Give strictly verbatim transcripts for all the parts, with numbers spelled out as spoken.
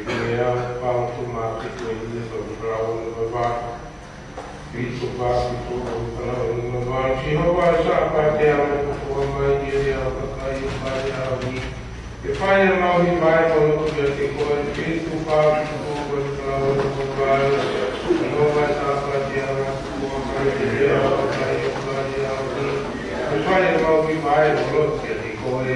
Ko e ʻaho fakaʻosi ʻo e māhina ko eni, ko e falaoa nima valu. Fitu fā fitu, ko e falaoa nima valu. Sihova, Sāpate ʻa e ʻOtua mai, ʻi he ʻaho kakai ʻo e fale ʻaho ni. Ke fai ʻemau hiva ʻi he lotu kiate koe. Fitu fā fitu, ko e falaoa nima valu. Sihova, Sāpate ʻa e ʻOtua mai, ʻi he ʻaho kakai ʻo e fale ʻaho ni. Ke fai ʻemau hiva ʻi he lotu kiate koe.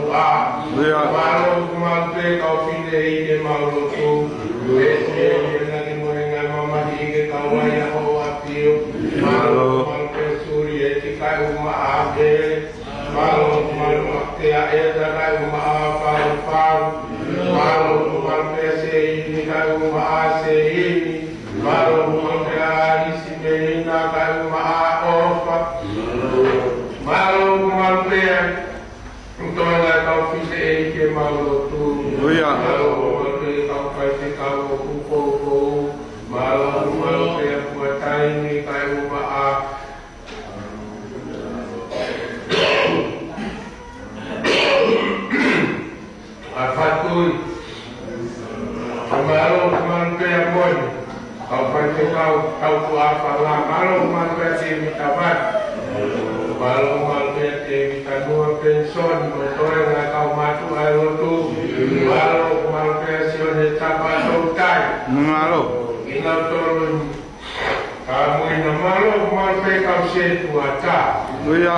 motuʻa. ʻIo. Mālō ʻumaʻā pē kau fefine ʻi heʻemau lotu. Pea ʻi he ʻena ki mui ngaahi mamahi ke kau ai ʻa hoʻo ʻAfio. Mālō ʻumaʻā pē Sulieti kae ʻumaʻā ʻa Pele. Mālō ʻumaʻā pē ʻa ʻEta kae ʻumaʻā ʻa Faufau. Mālō ʻumaʻā pē ʻa Seini kae ʻumaʻā ʻa Seini. Mālō ʻumaʻā pē ʻa ʻAlisi, Melina kae ʻumaʻā ʻa ʻOfa. Mālō ʻumaʻā pē ʻa Toenga kau fefine ʻi heʻemau lotu. ʻIo. Mālō ʻumaʻā pē kau faifekau ʻoku poupou. Mālō ʻumaʻā pē ʻa Fuataimi kae ʻumaʻā ʻa Fatui. Mālō ʻumaʻā pē ʻa Moni, kau faifekau, kau tuʻa fala. Mālō ʻumaʻā pē ʻa Tēvita Vani. Mālō ʻumaʻā pē ʻa Tēvita Nua, Penisoni, mo e Toenga kau mātuʻa ʻi he lotu. Mālō ʻumaʻā pē ʻa Sione Tapa Toutai. Mālō. Kinautolu ni. Ka mui na mālō ʻumaʻā pē kau setuata. ʻIo.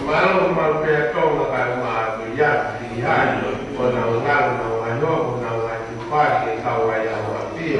Mālō ʻumaʻā pē ʻa Tonga kae ʻumaʻā ʻa Kuia, ʻi hai, ʻoku nau ngalo, nau ngalo, ʻoku nau ngalo ʻi fale ke kau ai ʻa hoʻo ʻAfio.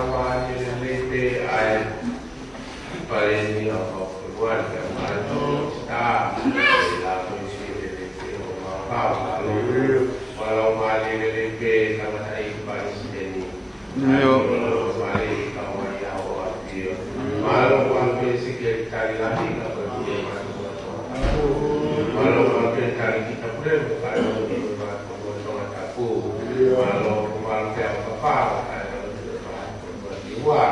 Laumālie Lelei pē ʻa e paleni ʻa e kau Fēpueli, ʻa e kau Sitā, ʻa e Laumālie Lelei pē ʻo e kau Mālō. Mālō Laumālie Lelei pē tangataʻeiki palesiteni. ʻIo. Mālō Laumālie kau ai ʻa ʻAfio. Mālō Laumālie pē sekelitali lahi ka ko e pule mātuʻa Tonga Tapu. Mālō Laumālie pē talēkita pule mo e kāinga lotu ʻo e mātuʻa Tonga Tapu. Mālō, mālō pē ʻa e papa, kāinga lotu ʻo e mātuʻa Tonga Niua.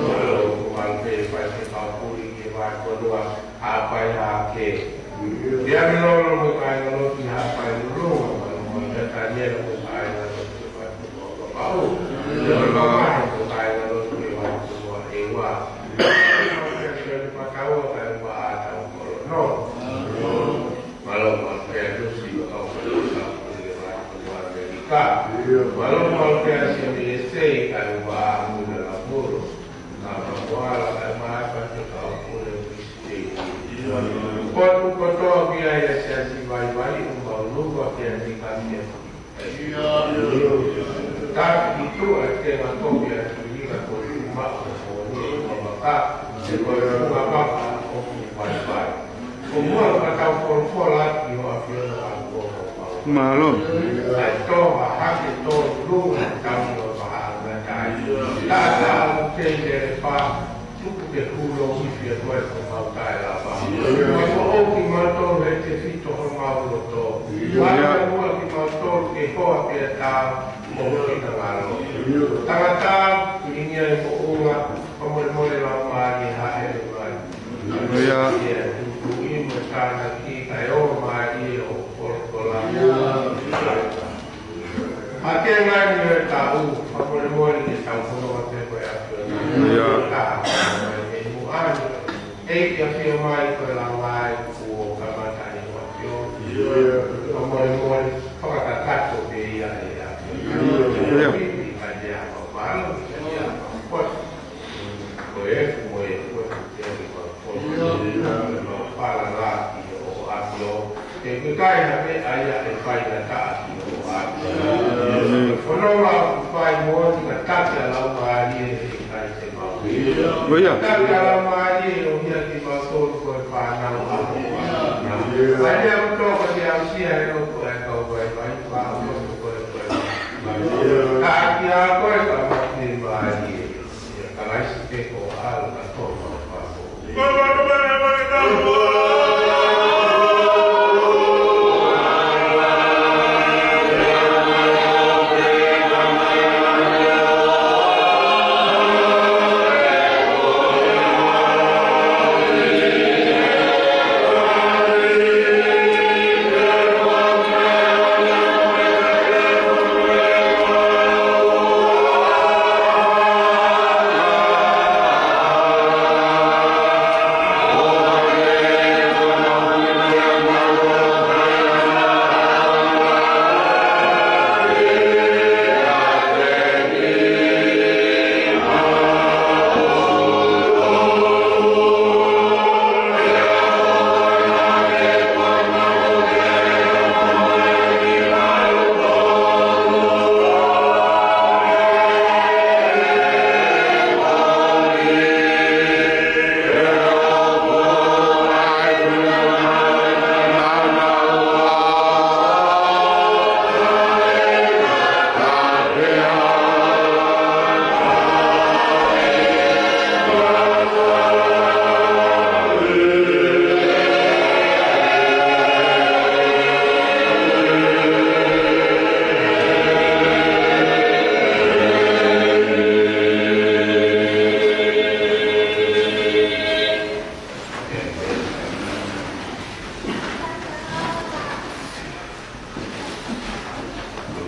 Mālō, mālō pē faifekau pule ki he mātuʻa Haʻapai Hahake. Pea mo e lolo mo e kāinga lotu ʻi Haʻapai Lolonga, mālō pē Taniela mo e kāinga lotu ʻi he mātuʻa Papau. Pea mo e kāinga lotu ʻi he mātuʻa ʻEua. Pea mo e kāinga lotu ʻi he mātuʻa Tau Kolono. Mālō, mālō pē ʻa Lusi mo e kau Fēpueli ʻi he mātuʻa ʻAmelika. Mālō, mālō pē ʻa Sione ʻEsei, kāinga ʻAmuna Lamuro. Ka mamoala, kāinga ʻApa, kāinga ʻApule, Potu kotoa pē ʻa e siasi vaivai ʻo Mauluva pea ni ka mea. Taki tuʻa ke nga kopi a tuʻi ka ko i ma o o ni o ma ka. E ko i ma ka o ku vaivai. Ko mua ka tau kolokola ki ho ʻAfiona a ko o Mālō. Ai tō ha hake tō lunga tau mo paha na tai. Tata o te lele pa. Tuku ke kulo ki fia koe ko mau tae lava. Mai ko o ki mautolu he tefito ho mau loto. Mai ka mua ki mautolu ke hoa pea tā mo hina ngalo. Tangata, kilingia e moʻunga, ka molemole Laumālie haʻele mai. Ia. Ia, tuku i mo tānaki, kae o mālie o kolokola. Ia. Hake ngani ʻo e taʻu, fakamolemole ke tau fononga pē ko e ʻAfiona. Ia. Ka, mai ke muʻani. ʻEiki ʻAfio mai ko e langai kuo kamata ʻi muʻa ʻAfio. Ia. Fakamolemole, fakakakato pē ia ʻe ʻAfio. Ia. Pipi ka ia ka malo, ka ia ka poto. Ko e, ko e, ko e, ko e, ko e, ko e, ko e, palala ki ho ʻAfio. He ʻoku ʻikai ha meʻa ia ʻe faingataʻa ki ho ʻAfio. Ko hono ʻuhinga ʻoku fai moʻoni ka taki ʻa Laumālie he ʻikai te mau. Ko ia. Taki ʻa Laumālie ʻo ia kimautolu ko e fānau ʻa ho ʻAfio. ʻA ia ʻoku tō ka te aʻusia he loto ʻa e kau vaivai, fānau ko e ko e. Taki ʻa koe ka mate mālie. Ia, Kalaisi te ko ʻalu ka tō mau fānau.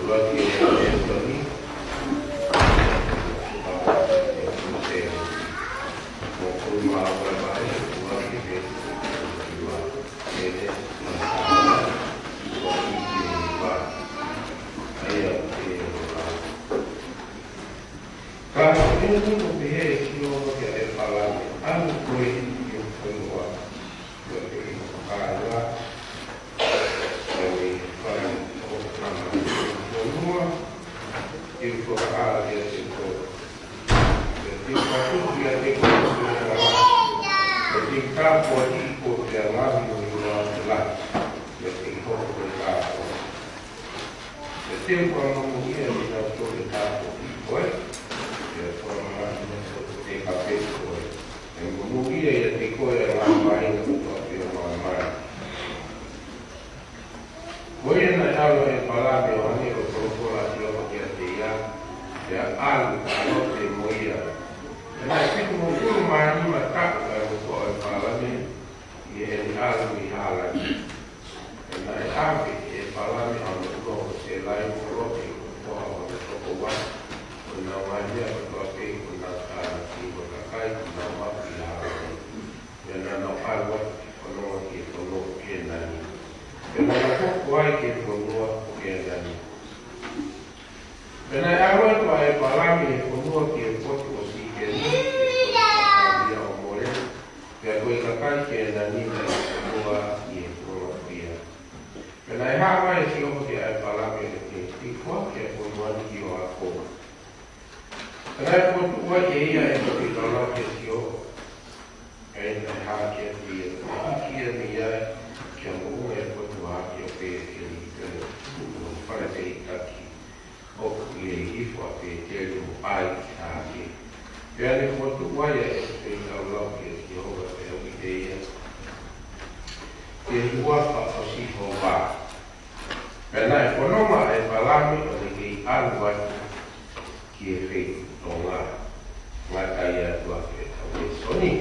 Ka ko e ʻuhinga ʻoku pehē ʻe Sihova kia ʻĒpalame, ʻalu koe ki ho fonua, ki he ʻilo kāinga, ʻa e fai ʻo tama ki ho fonua, ʻi he fakaʻā kiate koe. Pea te u fakatupu ʻiate koe ʻa e puleʻanga, pea te u tāpuakiʻi koe pea ngaohi ho hingoa ke lahi, pea te ke hoko ko e tāpuaki. Pea te u fakamonūʻia ʻa kinautolu ʻe tāpuakiʻi koe, pea fakamonūʻia kinautolu ʻe kapeʻi koe. Pea monūʻia ʻiate koe ʻa e ngaahi māhina kotoa pē ʻo māmani. Ko ia naʻe ʻalu ʻa ʻĒpalame ʻo hangē ko e folofola ʻa Sihova kiate ia, pea ʻalu ʻa Lote mo ia. Pea naʻe fitungofulu mā nima taʻu ʻa e motuʻa ʻo ʻĒpalame, ʻi heʻene ʻalu mei Hālani. Pea naʻe ʻave ʻe ʻĒpalame ʻa hono ʻunoho ko Sēlai mo Lote ko e foha ʻo hono tokoua, ʻo nau ngaahi meʻa kotoa pē kuo nau tānaki, mo e kakai kuo nau maʻu ʻi Hālani. Pea naʻa nau ʻalu atu ʻo fononga ki he fonua ko Kēnani. Pea naʻa nau hoko ai ki he fonua ko Kēnani. Pea naʻe ʻalu atu ʻa ʻĒpalame ʻi he fonua ki he potu ʻo Sīkemi, ki he potu ʻo Amole, pea ko e kakai Kēnani naʻe ʻi he fonua ʻi he fonua ko ia. Pea naʻe hā mai ʻa Sihova kia ʻĒpalame ʻo ne pehē, Te u foaki ʻa e fonua ni ki ho ako. Pea naʻe fokotuʻu ai ʻe ia ʻa e potu ʻi he lau kia Sihova. Pea naʻe hā kiate ia, pea hiki ia mei ai ki he moʻunga ʻi he potu hahake ʻo Pēteli, pea naʻe tuʻu ʻi hono fale feʻitaki ʻoku ʻi he hihifo ʻa Pēteli mo ʻai ki hahake. Pea ne fokotuʻu ai ʻa e ʻesepeita ʻo lau kia Sihova, pea ui ʻe ia ki he huafa ʻo Sihova. Pea naʻe fononga ʻa ʻĒpalame ʻo ne kei ʻalu atu ki he feituʻu tonga. Ngata ai atu ʻa e tau e soni.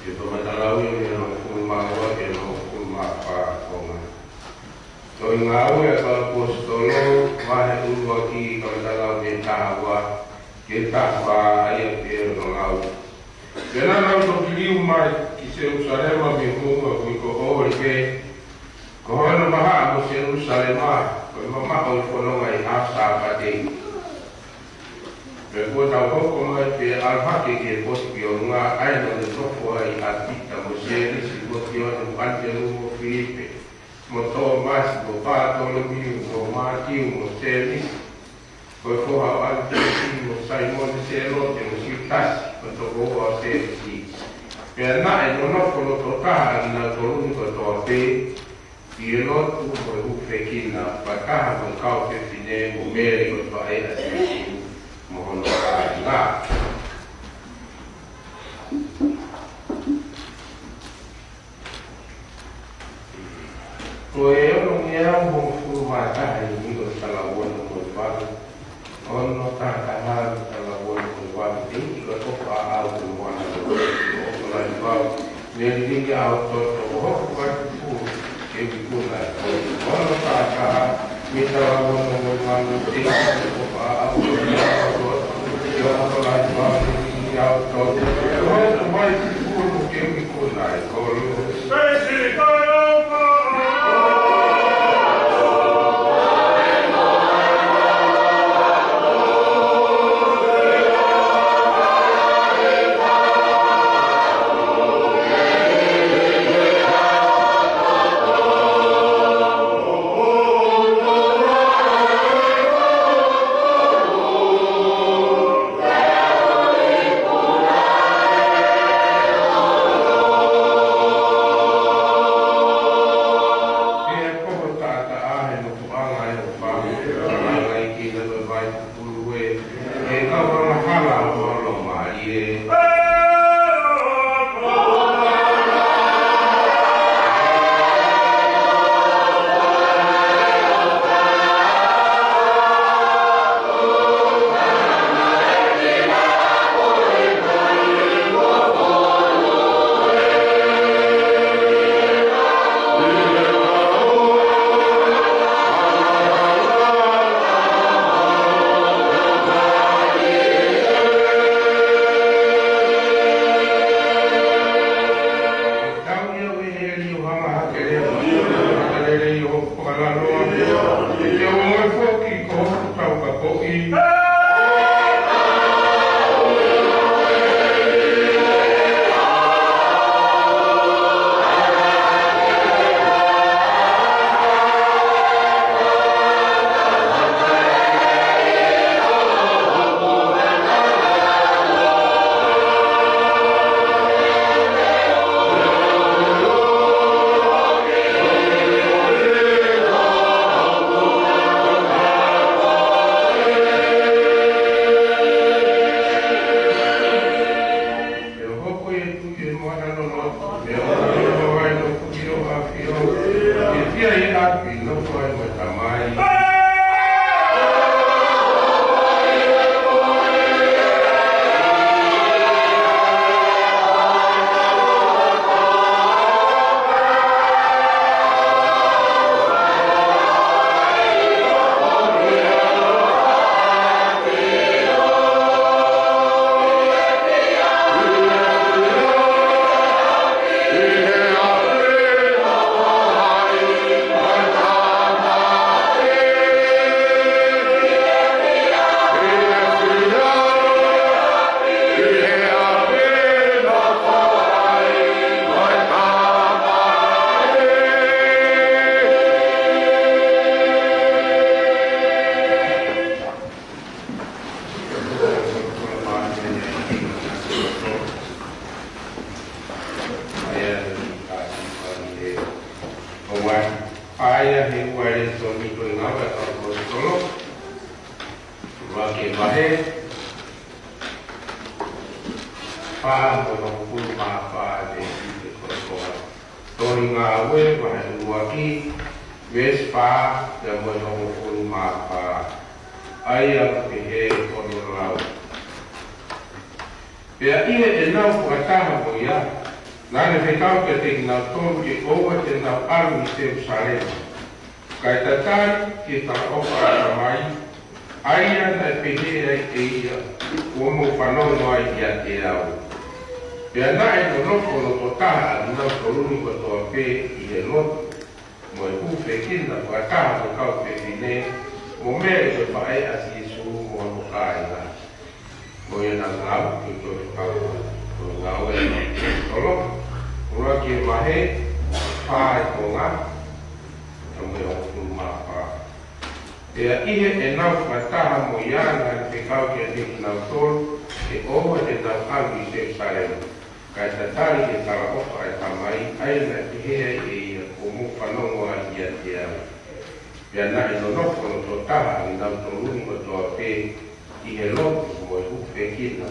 Ke fakamatalaʻi e hongofulu mā ua ki he hongofulu mā fā konga. Tohi Ngāue ʻa e Kau ʻAposetolo, vahe ʻuluaki, fakamatalaʻi mei he taha ua ki he taha fā, ʻa ia pē hono lau. Pea naʻa nau toki liliu mai ki Selusalema mei he moʻunga ko ē ko ʻOlipe, ko hono vahaʻa mo Selusalema, ko e mamaʻo ʻo e fononga ʻi he ʻaho Sāpate. Pea kuo nau hoko mai pea ʻalu hake ki he potu ki ʻolunga, ʻa ia naʻe nofo ai ʻa Pita mo Sēmisi mo Sione mo ʻAnitelū mo Filipe, mo Tōmasi mo Pātolomiu mo Mātiu mo Sēmisi ko e foha ʻo ʻAlefiasi mo Saimone Selote mo Siutasi ko e tokoua ʻo Sēmisi. Pea naʻe nonofo loto taha ʻa kinautolu ni kotoa pē ʻi he lotu mo e hūfekina, fakataha mo e kau fefine mo Mele ko e faʻē ʻa Sīsū mo hono kāinga. Ko e onongeau hongofulu mā taha ʻeni ʻo e taʻu ono noa valu. Ono taha taha ʻo e taʻu ono noa valu. Teʻeki ke toka ʻa au ke moana lo o ko lai pau. Mele lili au toto ʻo hoko mai ki Pulu ke vikuna. Ono taha taha mei he taʻu ono noa valu. Teʻeki ke toka ʻa au ke moana lo o ko lai pau. Mele lili au toto ʻo hoko mai ki Pulu ke vikuna. Ko lu. ʻA ia he ua lēsoni ko e Ngāue ʻa e Kau ʻAposetolo, ʻuluaki vahe, fā mo e hongofulu mā fā, veesi ʻe tolu noa. Tohi Ngāue vahe ʻuluaki, veesi fā pea mo e hongofulu mā fā. ʻA ia ʻoku pehē hono lau. Pea ʻi heʻenau fakataha mo ia, naʻa ne fekau kiate kinautolu ke ʻoua te nau ʻalu ʻi Selusalema, kae tatali ki he talaʻofa ʻa e Tamai, ʻa ia naʻe pehē ai ʻe ia, kuo mou fanongo ai ʻiate au. Pea naʻe nonofo loto taha ʻa kinautolu ni kotoa pē ʻi he lotu, mo e hūfekina, fakataha mo e kau fefine, mo Mele ko e faʻē ʻa Sīsū mo hono kāinga. Ko ia naʻa ku lau ki he tohi fakaʻosi ʻo e Ngāue ʻa e Kau ʻAposetolo, ʻuluaki vahe, fā ʻi Tonga, ʻa e hongofulu mā fā. Pea ʻi heʻenau fakataha mo ia, naʻa ne fekau kiate kinautolu ke ʻoua te nau ʻalu ʻi Selusalema, kae tatali ki he talaʻofa ʻa e Tamai, ʻa ia naʻe pehē ai ʻe ia, kuo mou fanongo ai ʻiate au. Pea naʻe nonofo loto taha ʻa kinautolu ni kotoa pē ʻi he lotu mo e hūfekina,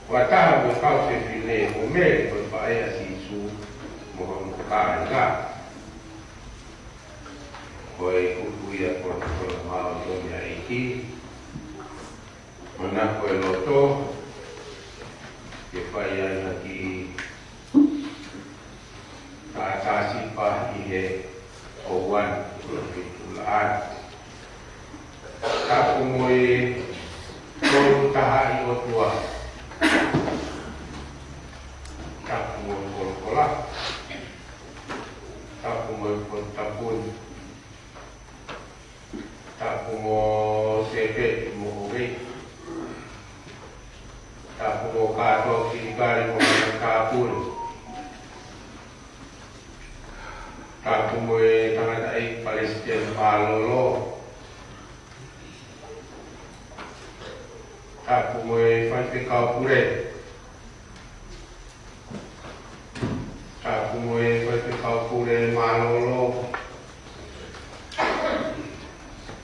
fakataha mo e kau fefine, mo Mele ko e faʻē ʻa Sīsū mo hono kāinga. Ko e kupu ia ko e kona māʻoniʻoni ʻa e ʻEiki. Manako e loto ke fai ai ha kiʻi taʻataʻasipa ʻi he ʻaho ni, ʻi he tulaʻi. Tapu mo e Tolu Tahaʻi ʻOtua. Tapu mo e Kolokola. Tapu mo e Potu Tapu ni. Tapu mo Sēpeti mo Houʻeiki. Tapu mo Kātoa Kilikali mo Matakapuni. Tapu mo e tangataʻeiki Palesiteni Mālōlō. Tapu mo e Faifekau Pule. Tapu mo e Faifekau Pule Mālōlō.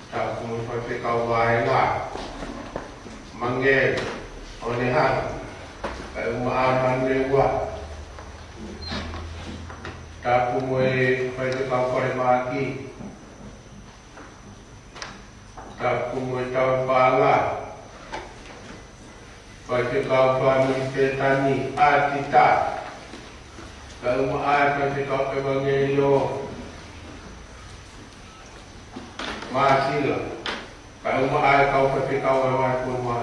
Tapu mo e Faifekau Vahenga, Mangele, ʻOnehana, kae ʻumaʻā Manueua. Tapu mo e Faifekau Falemaki. Tapu mo e Tauhi Paʻanga, Faifekau Fāmili Pētani, ʻAtita, kae ʻumaʻā e Faifekau ʻEvangeliō Māsila, kae ʻumaʻā e kau faifekau ʻa e Vahefonua.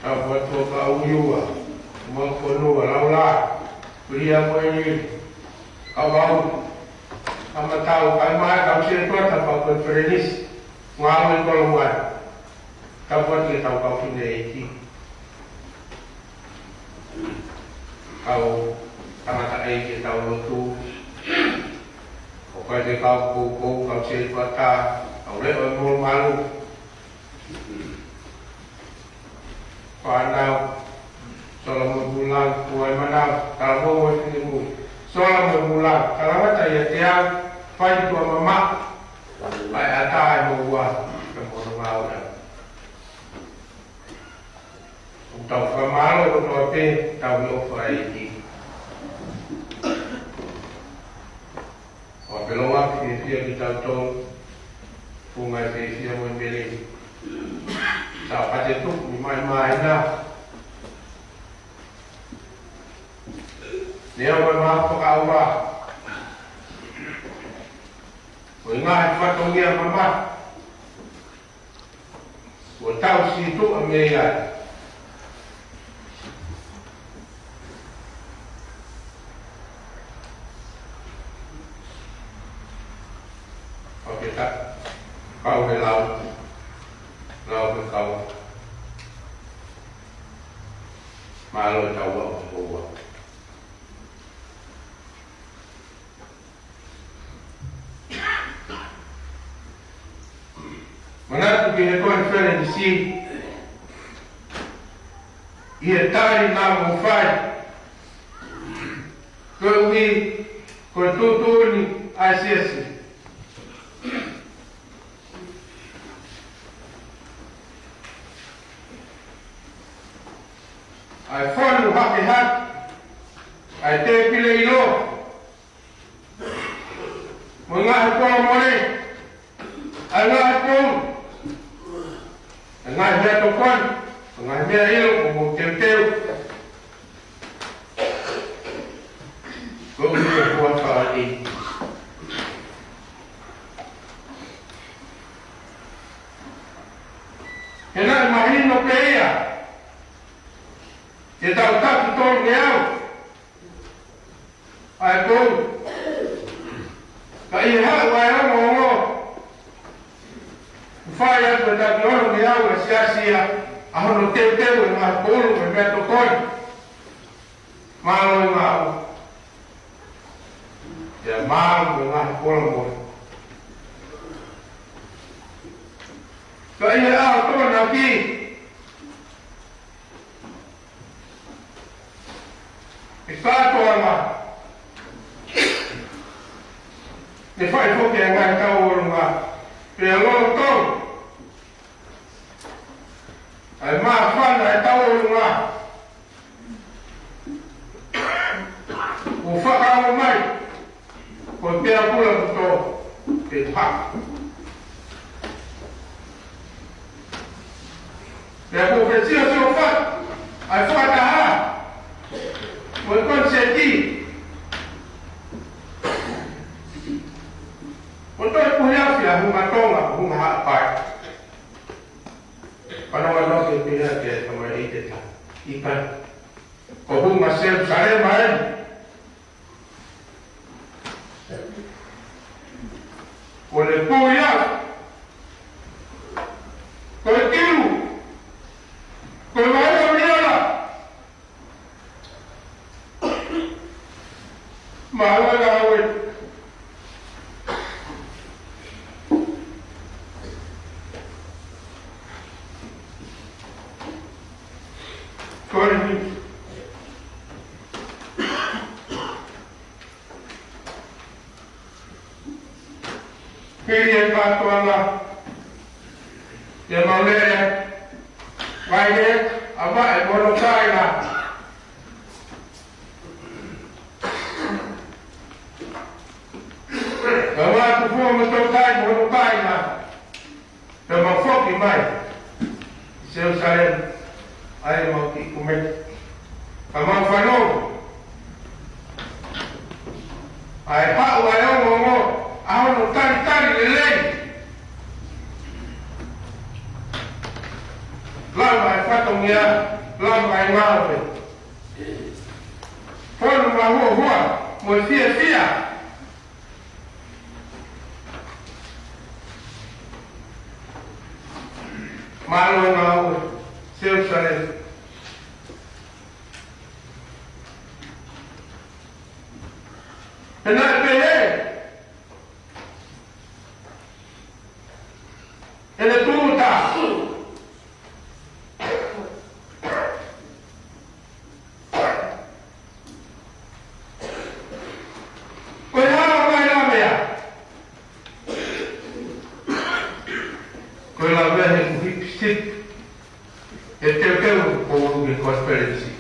Tapu atu kia Uiua, Makonua, Laula, Kulia mo Eli, Kavau, Kamatau, kae ʻumaʻā e kau sētuata, kau konifelenisi, ngāue kolomuʻa. Tapu atu ki he kau fefine ʻeiki. Kau tangataʻeiki ʻetau lotu. ʻOku ʻi ai e kau poupou, kau sētuata, kau leʻo ʻo e molumalu. Fānau, Solomone Pulaki, Kuai Manau, Talavou mo e Finemui. Solomone Pulaki, Talavata ia te au, fai tuʻa mamaʻo. Mai ʻatā e moua, ka mono mau ia. ʻOku tau fakamālō kotoa pē, tau ʻi ʻofa ʻEiki. ʻOku ʻapeloa fiefia kitautolu, funga e fiefia mo e meleni. Sa pate tuku ni mai mai na. Ne au mai mafakaʻauha. Ko e ngaahi fatongia mamahi. Kuo tau sītuʻa mei ai. ʻOku ke ta, kau he lau, lau he kau. Mālō e tau au ki houa. Manatu ki he konifelenisi ʻi he tali naʻa mou fai. Koeʻuhi ko e tuʻutuʻuni ʻa e siasi. ʻA e fonu hakehake, ʻa e tēpile ʻilo, mo e ngaahi kolo mole, ʻa e ngaahi pou, ʻa e ngaahi meʻatokoni, ʻa e Ngaahi meʻa ʻilo kuo mou teuteu. Ko e ʻuhi ko e huafa ʻa e ʻEiki. He naʻe mahino pē ia, he taʻu taki tolungeau ʻa e koulu. Ka ʻi he haʻu ʻa e ongoongo, kuo fai atu e taki onongeau ʻa e siasi ia ʻa hono teuteu e ngaahi koulu mo e meʻatokoni. Mālō e ngāue. Pea mālō e ngaahi koloa mo e. Ka ʻi he ʻaho Tokonaki, ʻe kātoanga, ʻe fai foki e ngaahi tauʻolunga. Pea lolotonga ʻa e māfana e tauʻolunga, kuo fakaongo mai ko e pea pula kuo tō, ʻe hā. Pea kuo fesiosiofaki ʻa e fakataha mo e konisēti. Kuo toe puhi afi ʻa Hunga Tonga, Hunga Haʻapai. Pea naʻa nau ke pehē ki he tamaioʻeiki, ʻikai. Ko Hunga Selusalema eni. Ko e pui ia. Ko e kilu. Ko e vaiola. Mālō e ngāue. Ko e ni. Hili e kātoanga, ʻe mau lele, vai he, ʻa vaʻe mo hono kāinga. Ka vā tu fua mo tau kai mo hono kāinga. Pea mau foki mai ki Selusalema, ʻa ia mau kiʻi kumeki. Ka mau fanongo ʻa e haʻu ʻa e ongoongo, ʻa hono talitali lelei. Lava e fatongia, lava e ngāue. Fonu mahuohua mo e fiefia. Mālō e ngāue, Selusalema. He naʻe pehē ʻe he tūʻuta, ko e hā mai lavea? Ko e lavea he kuo hipi sipi e teuteu ko e konifelenisi.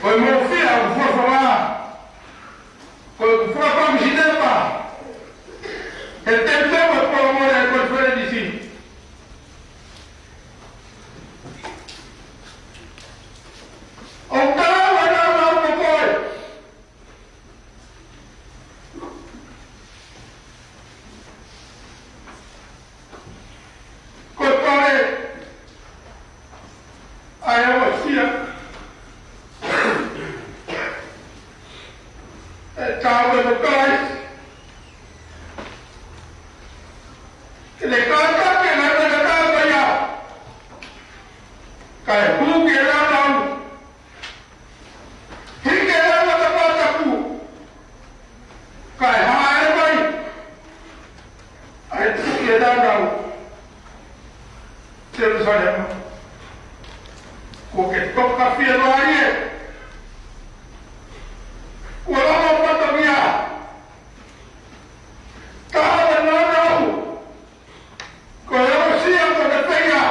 Ko e mōfia ʻoku fuofua, ko e fuofua konifelenisi. He teuteu e koloa e konifelenisi. ʻO ka ua na na mo koe. Ko e pale ʻa e ʻosia. ʻE tau e mo kai. Ke ne kātaki e ngaahi meʻa ka ka ia. Kae hū ke lau. Hiki e lava ta pātaku. Kae hāʻele mai ʻa e tuʻi e naunau. Selusalema, kuo ke toka fie loa ie. Kuo lava fatongia. Ka ʻave naunau. Ko e ʻosia ko e feia.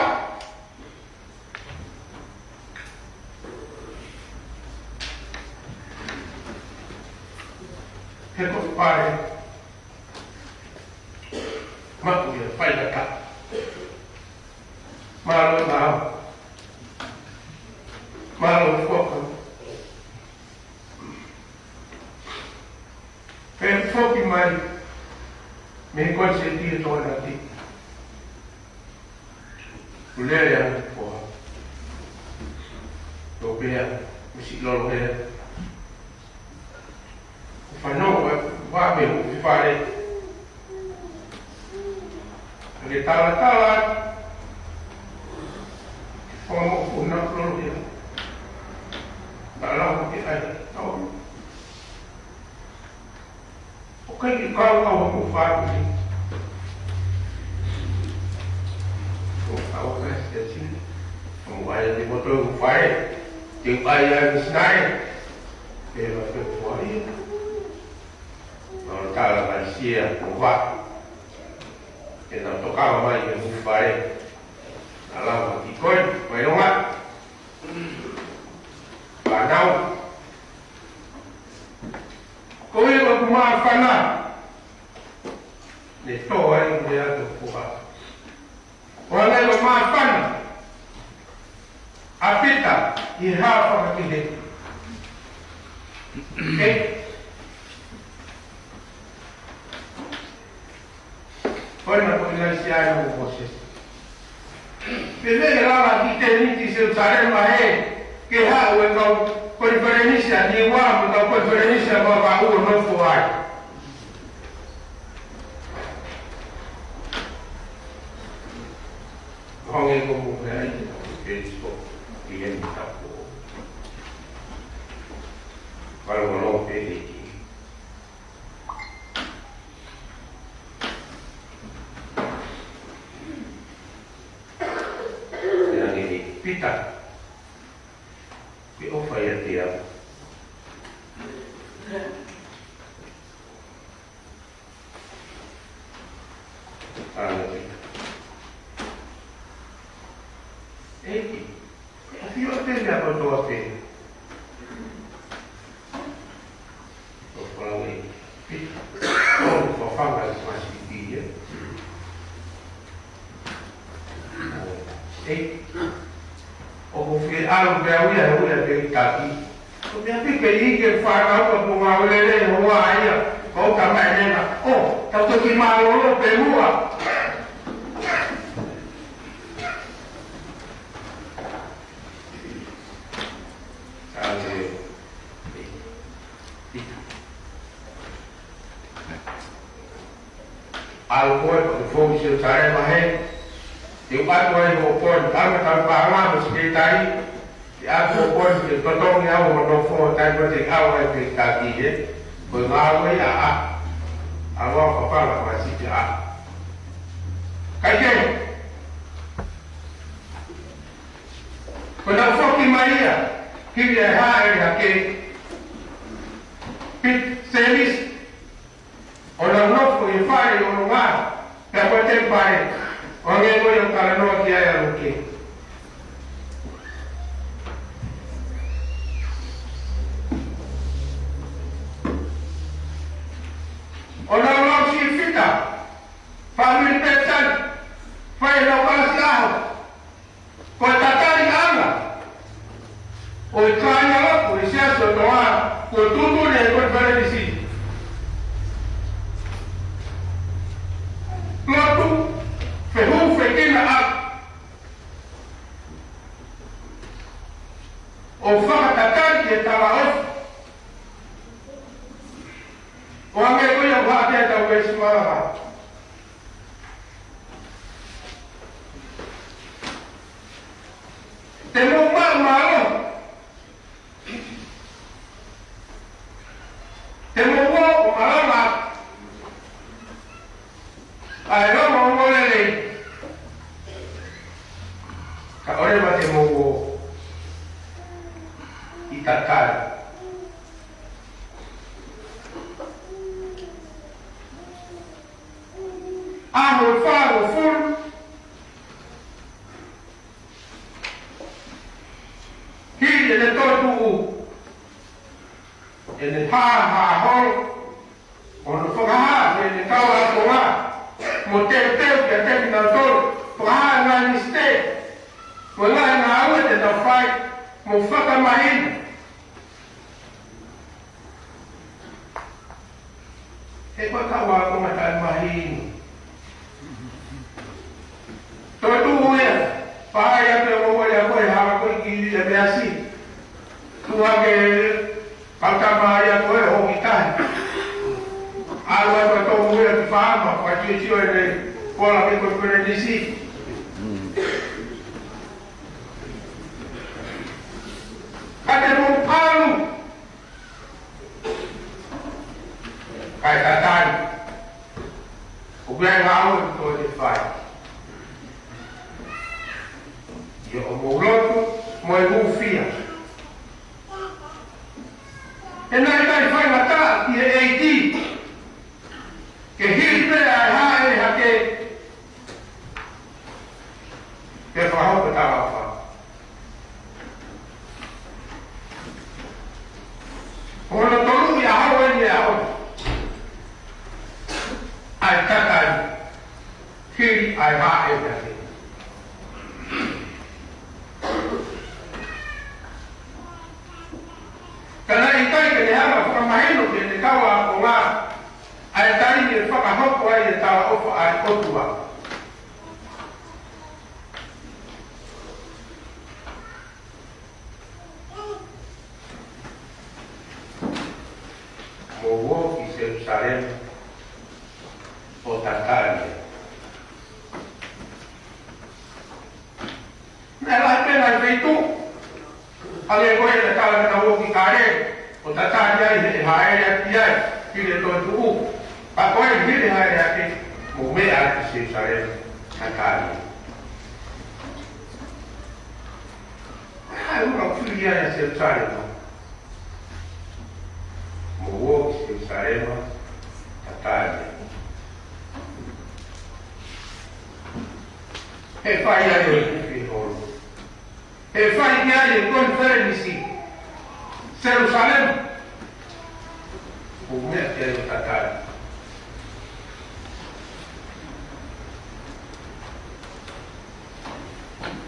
He ko e pale. Maku ia fai kata. Mālō e maau. Mālō e foka. Pea foki mai mei he konisēti ʻi Tokonaki. Kuo lele ange e foha. Tō pea, ʻosi lolo he. Ko e fanongo ʻa e foha mei he fale. Ke talatala. Ko e moʻoku na lolo ia. Tala mo ke ai. Tau. ʻOku ʻikai ke kau au ʻa e moʻoku fāmili. ʻO kau ʻa e siasi. ʻO ai ʻa e moto ʻo fai. Te u ʻai ʻa e misinale. Ke ma fe fua ia. Nau tala mai sia ʻo va. Ke nau toka mai ʻi he moʻoku fale. Nau lava ki koe, koe longa. Fānau. Ko e ʻoku māfana. Ne tō ai ne ato koha. ʻO hangē ʻoku māfana ʻa Pita ʻi he hā fakakehe. ʻE. Ko ena ko ʻIlaisiā mo Mōsese. Pea ne lava ki Tēniti Selusalema he, ke haʻu e kau konifelenisi ʻa Niua mo e kau konifelenisi ʻa Vavaʻu ʻo nofo ai. Hangē ko e moʻoni ai, Facebook, ʻi he tapu. Mālō, mālō, pehē ki. Pea ne Pita. Ke ʻofa ia te au. ʻAna Pita. ʻEiki, ʻafio ʻa Pita ʻa kotoa pē. ʻO fala ʻe Pita. ʻO fafanga ʻi Masipi ia. ʻEiki. ʻOku fie ʻalu pē au ia he ʻuhi ʻa e taki. Ko e meʻa pē ke ʻi ke fānau ka punga ʻo lele hoa ia. Ko e tama ʻe lena. ʻO, tau toki mālōlō pē muʻa. Ka ne ʻalu koe, pea ke foki Selusalema he, te u ʻoatu ai hoʻo poini, ʻa e tau pānga mo e sekelitali, te u ʻoatu hoʻo poini, ke totongi au hoʻo nofo, taimi ko ē te u ʻalu ai pē taki he, ko e ngāue ia ʻa, ʻa ua papala ko e siti ʻa. Kae kehe, ko ʻenau foki mai ia, hili ʻa e hāʻele hake, Pita, Sēmisi, ʻo nau nofo ʻi he fale ʻi ʻolunga, pea ko e temipale, ʻo hangē ko ia ʻoku talanoa ki ai ʻa Luke. ʻO nau lau sifita, fāmili Pelisani, fai ʻenau kalasi ʻaho. Ko e tataliʻanga ʻo e kāingalotu ʻi he Siasi ʻo e ʻOtua, kuo tuʻutuʻuni ʻe he konifelenisi. Lotu, fehūfekina ʻa, ʻo fakatatali ʻi he talaʻofa. ʻO hangē ko ia ʻoku haʻu ki ai ʻetau veesi malava. Te mou maʻu mālohi. Te mou ō ʻo malava ʻa e longoaʻa lelei. Kae ʻoua te mou ō ʻi tatali. ʻAho ʻe fāngofulu. Hili ʻene toetuʻu ʻene hāhā holo, ʻo ne fakahā ki heʻene kau ākonga, mo teuteu kiate kinautolu, fakahā e ngaahi misiteki, Ko e ngaahi ngāue te tau fai, mo fakamahino. He ko e kau ako mata e mahino. Toetuʻu ia, pea ʻai atu e moʻui ʻa koe ha ko e kiʻi e meʻa siʻi. Tuʻu hake kau tama ia ko e hoki tahi. ʻAlu atu ʻo tō ia ki faama, fakatiotio ʻene kola ke ko e perenisi. Ka te mou ʻalu. Kae tatali. ʻOku ʻi ai e ngāue ʻoku totonu ke fai. ʻI hoʻomou lotu mo e hūfia. He naʻe ʻikai faingataʻa ki he ʻEiki ke hili pē ʻa e hāʻele hake ke fakahoko e talaʻofa. Ko hono tolu ia ʻo e ʻaho ni. ʻAi tatali. Hili ʻa e hāʻele hake. Ka naʻe ʻikai ke ne hanga ʻo fakamahino ki heʻene kau ākonga ʻa e taimi ʻe fakahoko ai e talaʻofa ʻa e ʻOtua. Mou ō ki Selusalema ʻo tatali. Naʻe lahi pē ngaahi feituʻu. Hangē ko e tatali naʻa nau ō ki Kāleli, ʻo tatali ai he hāʻele ʻaki ai, hili e toetuʻu. Ka ko e hili hāʻele ʻaki, mou meʻa ki Selusalema, tatali. Hai, ʻoku fili ai ʻa Selusalema. Mou ō ki Selusalema, tatali. He fai ai e holo. He fai ki ai e konifelenisi. Selusalema. Mou meʻa ki ai ʻo tatali.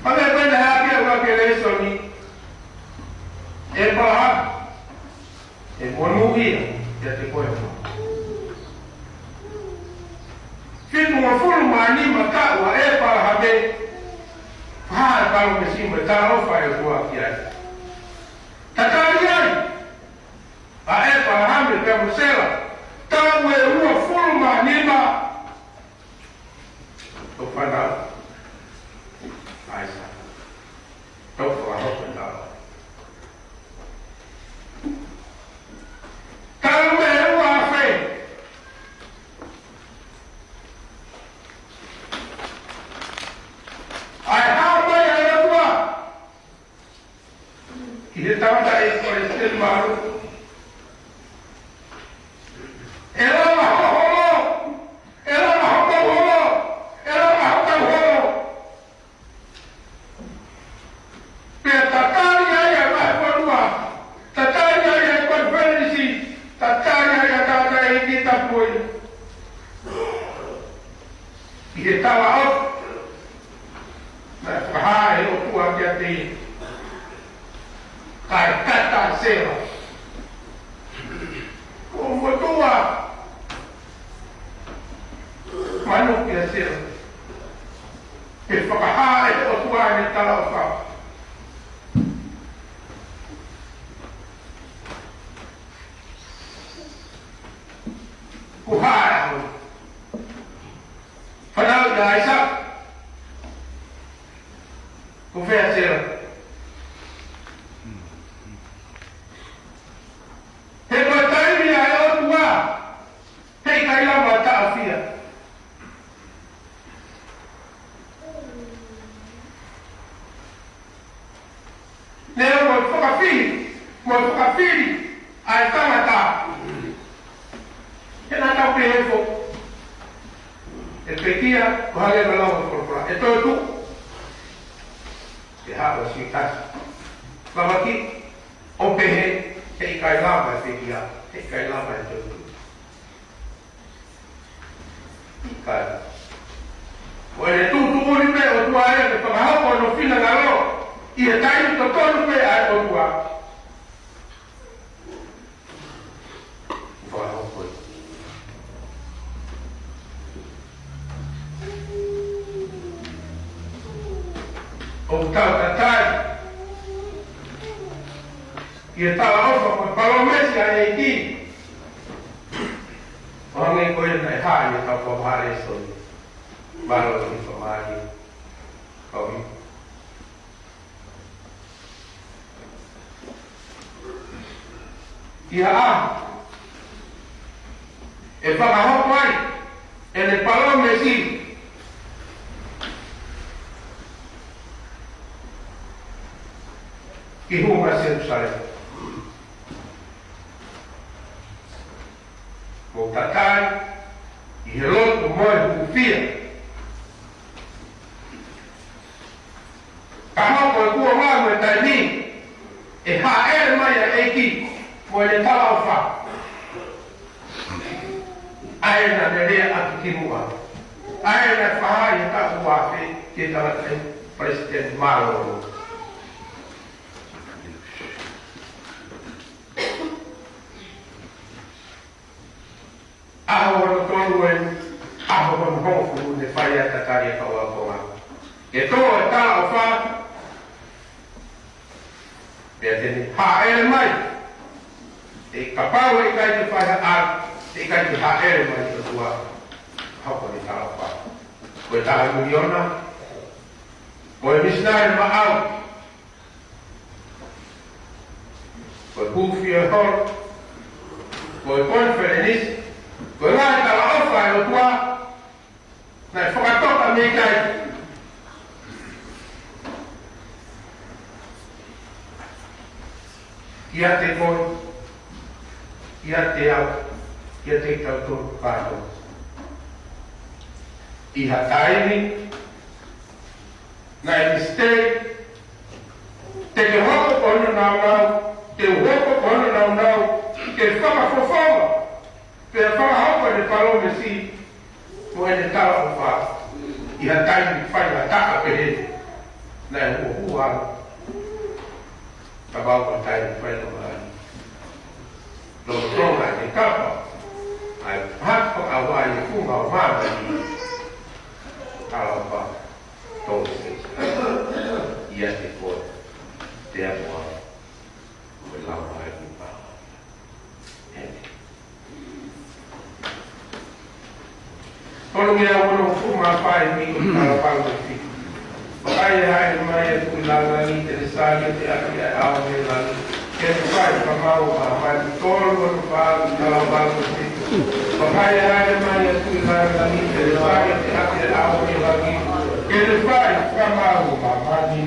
Hangē ko e naʻe hā ki ai ʻa e lēsoni. ʻĒpalahame. ʻE monūʻia ʻiate koe. Fitungofulu mā nima taʻu ʻa ʻĒpalahame. Hā e palōmesi mo e talaʻofa ʻa e ʻOtua ki ai. Tatali ai ʻa ʻĒpalahame pea mo Sela. Taʻu ʻe uofulu mā nima. Toʻu fānau. ʻAisake. Toʻu fakahoko e talaʻofa. Taʻu ʻe ua afe. ʻA e hā mai ʻa e ʻOtua ki he tangataʻeiki palesiteni māʻolunga. ʻE lava hoʻo holo, ʻe lava hoʻo holo, ʻe lava hoʻo holo. Pea tatali ai ʻa e ngaahi fonua, tatali ai ʻa e konifelenisi, tatali ai ʻa e tangataʻeiki tapu ia. ʻI he talaʻofa naʻe fakahā ʻe he ʻOtua kiate ia. Kae kata ʻa Sela. Ko motuʻa. Manuki ʻa Sela. He fakahā ʻe he ʻOtua ʻene talaʻofa. Ko hai ʻa e fānau ʻa ʻAisake? Ko fē ʻa Sela? He ko e taimi ʻa e ʻOtua, heʻikai lava ʻo taʻofia. Neongo e fakafili, mo e fakafili ʻa e tangata. He naʻa tau pehē foki, ʻe pekia, ko e hā e lau ʻa e folofola, ʻe toetuʻu. ʻE haʻu ʻa Siutasi. Lava ki, ʻo pehē, heʻikai lava e pekia, heʻikai lava e toetuʻu. ʻIkai. Ko ʻene tuʻutuʻuni pē ʻOtua ia ke fakahoko hono finangalo, ʻi he taimi totonu pē ʻa e ʻOtua. Fakahoko. ʻOku tau tatali ʻi he talaʻofa mo e palōmesi ʻa e ʻEiki. ʻO hangē ko ia naʻe hā ʻi he kau palōfita. Mālō e fakamālō. Kau ia ʻa e fakahoko ai ʻene palōmesi ki Huʻa Selusalema. Mou tatali ʻi he loto mo e hūfia. Ka hoko e kuonga mo e taimi, ʻe hāʻele mai ʻa e ʻEiki mo ʻene talaʻofa. ʻA ē naʻa ne lea ʻaki kimuʻa. ʻA ē naʻe fakahā ʻi he taʻu ua afe ki he tangataʻeiki palesiteni mālōlō. ʻAho hono tolu ē, ʻaho hono hongofulu ne fai ai e tatali ʻa e kau ākonga. Ke tō e talaʻofa, pea te ne hāʻele mai. ʻE kapau ʻe ʻikai te fai ha ʻalu, ʻe ʻikai te hāʻele mai ʻOtua, hoko ʻene talaʻofa. Ko e taha miliona, ko e misinale maʻau, ko e hūfia holo, ko e konifelenisi, ko e ngaahi talaʻofa ʻa e ʻOtua, naʻe fakatoka mei ai. Kiate koe, kiate au, kiate kitautolu kātoa. ʻI ha taimi, naʻe mistake, te ke hoko ko hono nāunau, te u hoko ko hono nāunau, ke fakafofonga, pea fakahoko ʻene palōmesi, mo ʻene talaʻofa, ʻi ha taimi faingataʻa pehē, naʻe huohua ange. Ka mau ka taimi faingamālie. Lolotonga ʻene kapa, ʻa e hako ʻa Haʻapai ʻi he funga ʻo māmani. Talaʻofa. Tau se. ʻIate koe. Te amo au. Ko e lau mai ni pa. Heni. Tolungeau onongofulu mā fā, ʻi he Mika, kalo valu mo e fitu. Vakai, ʻe hāʻele mai ʻa e Tuʻi Langilangi, te ne saiʻia ʻaki ʻa e ʻao mei langi, ke ne fai fakamaau ʻa māmani. Tolu ono fā, kalo valu mo e fitu. Vakai, ʻe hāʻele mai ʻa e Tuʻi Langilangi, te ne saiʻia ʻaki ʻa e ʻao mei langi, ke ne fai fakamaau ʻa māmani.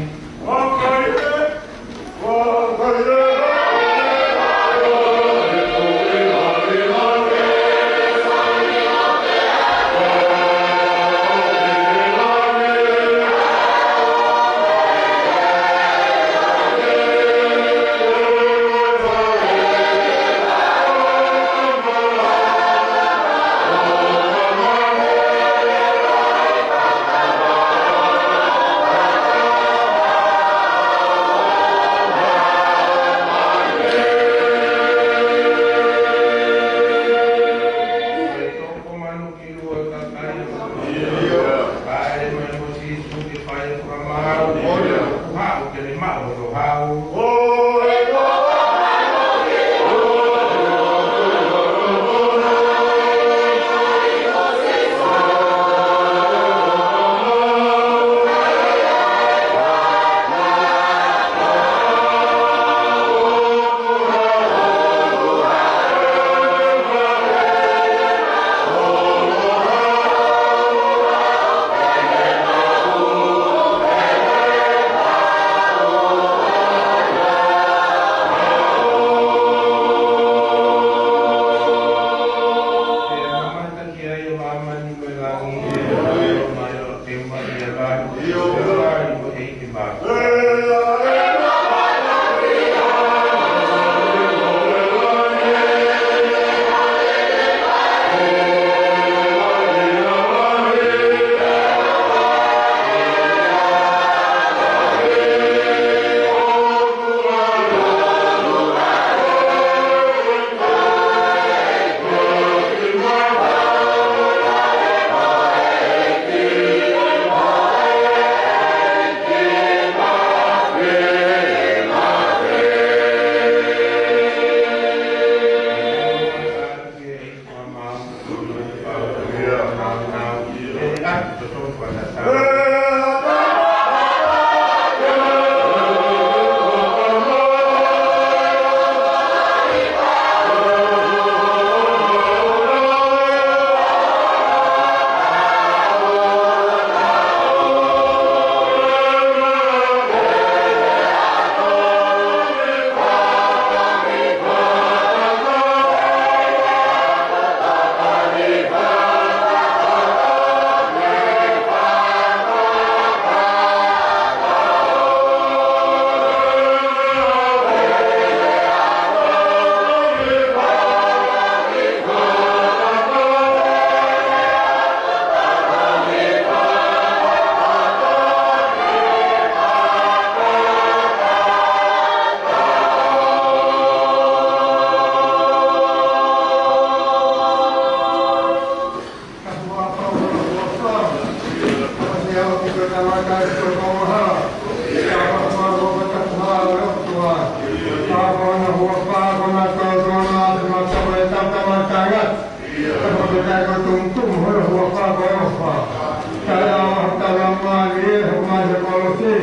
Kae ko e tumutumu hono huafa ko e ʻofa. Kae ʻoua te tau laumālie, hoko mai he kolosi.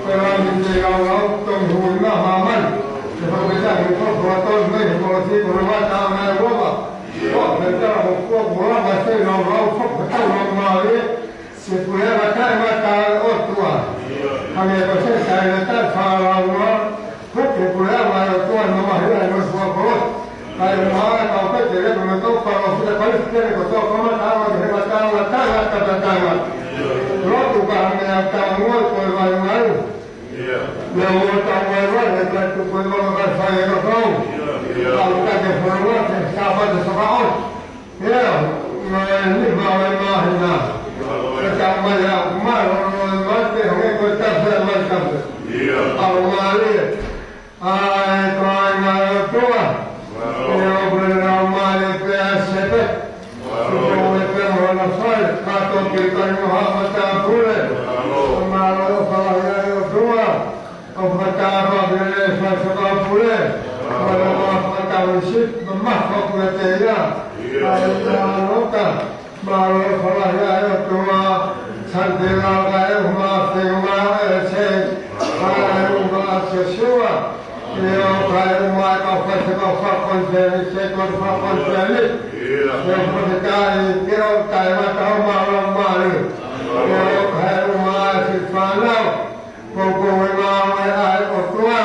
Ko e lami te lau lau, tomi hui maha mai. Te fakafetaʻi ko e fakatonga mai he kolosi, ko e lava tau nai uova. Ko e fetala ko kua kua mai se lau lau, fakafetaʻi laumālie. Ke puleʻi ʻa e taʻengata ʻo e ʻOtua. Hangē ko e taʻengata ʻa e fānau, puke puleʻi ʻa e ʻOtua ʻi he mamahi ʻa e ʻOtua ko e. Kae ʻumaʻā ʻa e kau pete lepo mo e kau palōfita Kalisitiane kotoa ʻoku kamata ʻa e he mataʻanga tangata tangata. Lotu ka hangē ʻa e tau ngoi ko e vaivai. Naʻa mo tau vaivai, he kae tuku e mama kae fai e kakau. Kau take fonua ke Sāpate Fakaʻosi. Ia, mai ni mau e māhina. Ke tau mai ʻa mālō e mate, hangē ko e tafe mai tafe. ʻAlomālie. ʻA e kāinga ʻo e ʻOtua. Ia, ʻoku ne lau mālie pē ʻa e sepe. Ko e pē mo na fai, ka toki kai mo ha matāpule. Mālō e ʻofa lahi ʻa e ʻOtua. ʻOku fakatāpua pē ʻe he Fakataha Pule, ʻa e ʻOtua Fakataha Pule, siʻi mamafa pule te ia, ʻa e ʻOtua Loka, mālō e ʻofa lahi ʻa e ʻOtua, Sante Laka ʻe uma, Fenga ʻe se, ʻa e uma ʻa Siosiua, ʻio kae uma e kau fai se kau fakakonifelenisi, se kau fakakonifelenisi, ʻio fakafetaʻi ke ʻoua te mata ʻo mālō mālie, ʻio kae uma e siʻi fānau, Ko e ngāue ʻa e ʻOtua,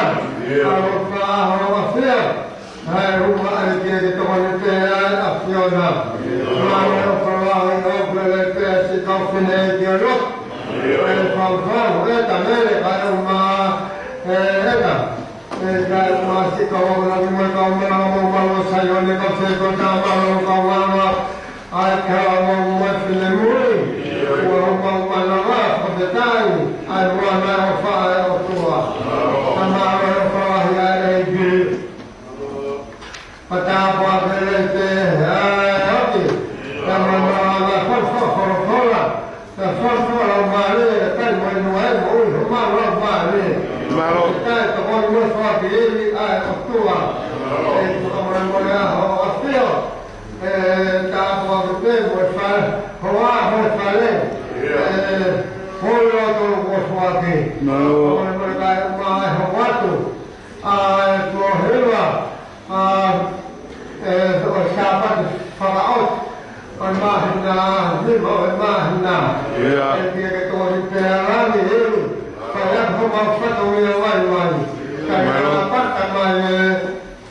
ʻaloʻofa ʻa hoʻo ʻAfio, ʻa e uma ʻa e ʻEiki ke tokoni pē ʻa e ʻAfiona. Mālō e ʻofa lahi ʻoku lele pē siʻi kau fineʻeiki ʻo e lotu. ʻE faufau, ʻe ta mele, kae uma, ʻe, ʻe ta. ʻE kae uma siʻi kau ʻamanaki mo e kau mana mo malu ʻo Saione, kau sētuata mālō, kau mana, ʻa e kau mau mo e finemui, ʻoku mau manava, fakafetaʻi, ʻa e ʻofa ʻa e ʻOtua. Ka mālō e ʻofa lahi ʻa e ʻEiki. Fakatapu pē lelei pē, ʻa e ʻEiki. Ka mālō ʻa e folofola, ka folofola mālie, ka mo e nuai mo ui, mālō mālie. Mālō. Ka e tokoni mo e fakafetaʻi ʻa e ʻOtua. ʻE tokoni mo e ʻa hoʻo ʻAfio. ʻE tāpuaki pē mo e fale, hoa mo e fale. ʻE, hoi o tolu ko fuaki. Mālō. Hoi mo e kae uma e hoko atu. ʻA e ko hiva, ʻa, ʻe, ʻo e Sāpate Fakaʻosi. ʻO e māhina, nima ʻo e māhina. ʻIo. ʻE pia ke tokoni pē ʻa langi helu. Kae ʻoua mo fatongia vaivai. Kae Mālō. Pata mai e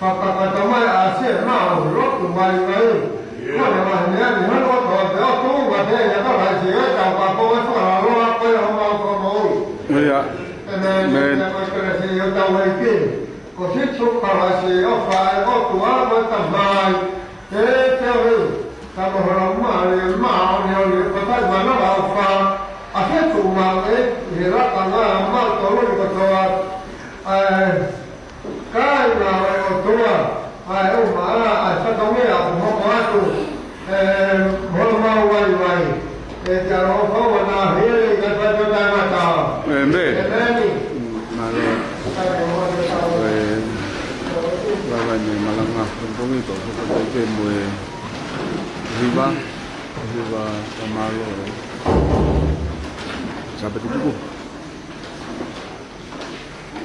Fakakakato mai ʻa Siʻono lotu vaivai. Ko e mahino ʻeni hono ʻoto ʻo e ʻOtua pē ia ka vaisi ʻo e tau ka ko e fakalaloa ko e homau ko moʻui. ʻIo. ʻĒmeni. ʻĒmeni. Ko e kelesi ʻa hotau ʻEiki ko Sīsū Kalaisi, ʻofa ʻa e ʻOtua ko e Tamai. ʻE te ori, ka mo hono mālie māʻoniʻoni ʻoku fai manavaʻofa, ʻa e tuʻumaʻu ʻi he lakanga mautolu kotoa. ʻA e Kāinga ʻo e ʻOtua, ʻa e uma, ʻa e fatongia ʻoku hoko atu, ʻe, mo homau vaivai. ʻE te ʻaloʻofa ʻoua naʻa hili, ka fai pē ʻo taʻengata. ʻĒmeni. ʻĒmeni. Mālō. Ko e lava eni e malanga pongipongi, ko e hoko atu pē mo e hiva, hiva ka mālō e Sāpate tuku.